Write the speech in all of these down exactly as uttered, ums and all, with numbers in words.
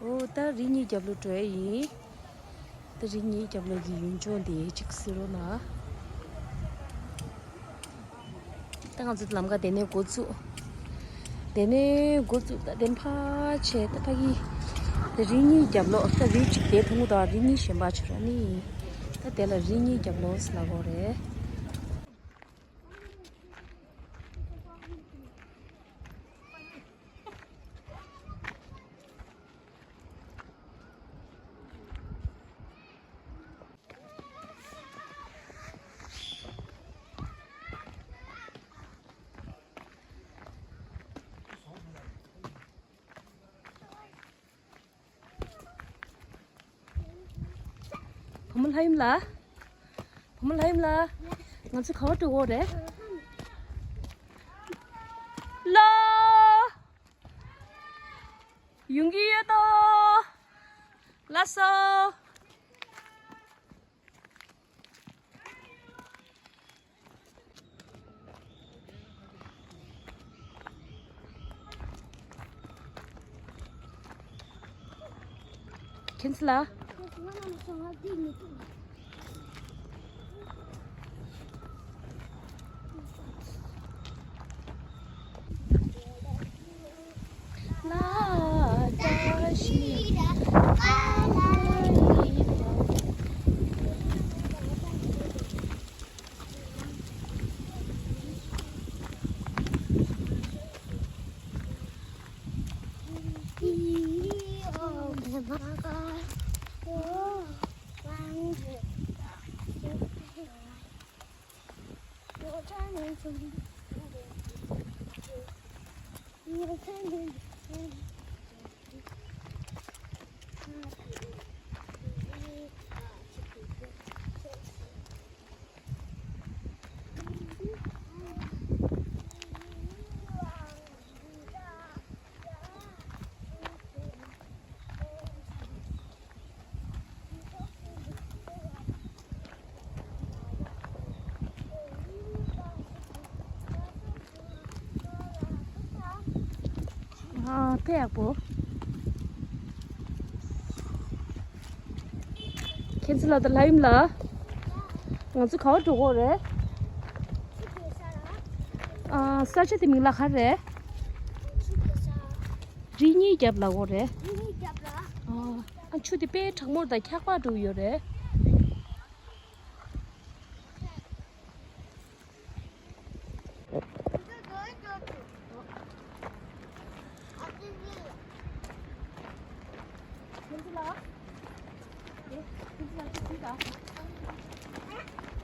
ཨོ་ད་རི་གཉིས་རྒྱབ་ལོགས་འགྲོ་ཡ་ཡིན། ད་རི་གཉིས་རྒྱབ་ལོགས་ཀྱི་ཡུལ་ལྗོངས་དེ་གཅིག་གཟིགས་རོགས་གནང་། ད་ང་ཚོ་ལམ་ཁ་དེ་ནས་འགོ་བཙུགས། དེ་ནས་འགོ་བཙུགས། ད་དེ་ཕར་ཆེ། ད་ཕ་གི་ད་རི་གཉིས་རྒྱབ་ལོགས། ད་རི་གཅིག་དེ་ཐུང་ངུ་དང་རི་གཉིས་གཞན་པ་བྱོས་ར་ནི། ད་དེ་ལ་རི་གཉིས་རྒྱབ་ལོགས་ཟེར་ལབ་ཀྱི་ཡོད་རེད། བུ་མོ་ལྷ་ཡུམ་ལགས། བུ་མོ་ལྷ་ཡུམ་ལགས། ང་ཚོ་ག་པར་འགྲོ་གི་ཡོད་རེད། ལོ། ཡོང་གི་ཡོད་དོ། ལགས་སོ། ཁྱེད་ཚོ་ལ། ཨ། དཔེ་ཡག་པོ། ཁྱེད་ཚོ་ལ་དང་ལྷ་ཡུམ་ལགས། ང་ཚོ་ག་པར་འགྲོ་གི་ཡོད་རེད། ཨ། ས་ཆ་དེ་མིང་ལ་ག་རེ་རེད། རི་གཉིས་རྒྱབ་ལབ་ཀྱི་ཡོད་རེད། རི་གཉིས་རྒྱབ་ལ། ཨ། ཨ། ཆུ་དེ་དཔེ་གྲང་མོ་དང་འཁྱག་པ་འདྲ་པོ་ཡོད་རེད།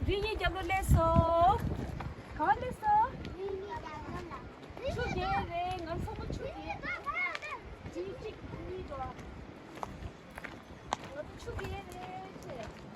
རི་གཉིས་རྒྱབ་ལོགས་སླེབས་སོང་། ག་པར་སླེབས་སོང་། ཆུ་རྐྱལ་རེད། ང་ཚོ་ཚང་མ་ཆུ་རྐྱལ་རེད། གཅིག་གཅིག་གཉིས་འགྲོ། ང་ཚོ་ཆུ་རྐྱལ་རེད་ཟེར།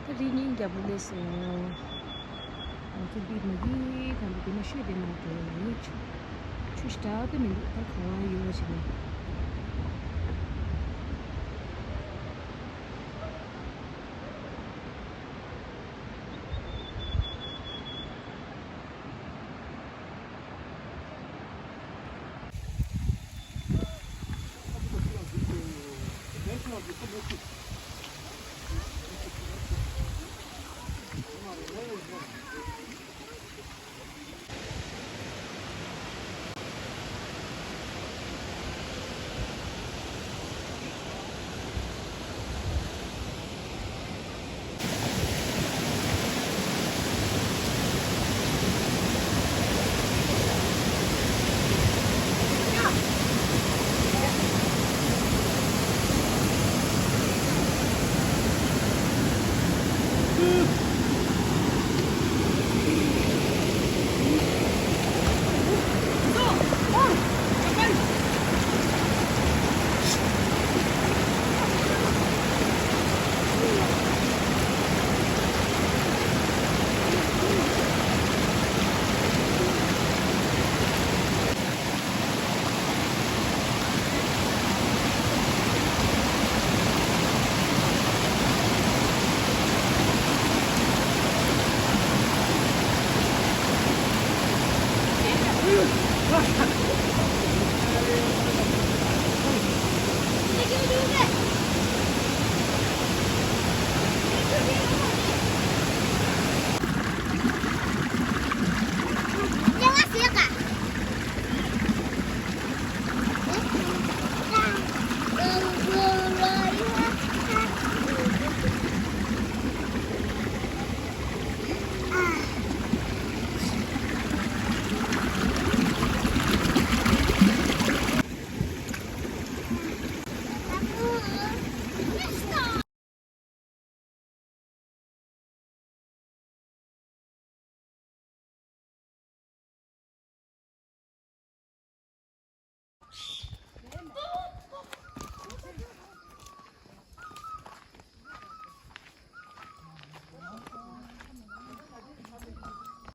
ད་རི་གཉིས་རྒྱབ་ལོགས་སླེབས་སོང་། ང་ཚོ་འདི་མ་གི་དང་པོ་དེ་ནས་ཤོད་དེ་ནང་དུ་ཡང་ནི་ཆུ་ཆུ་ཞེ་དྲག་དེ་མི་འདུག་ད་གང་ཡོད་ཞིག་ནས།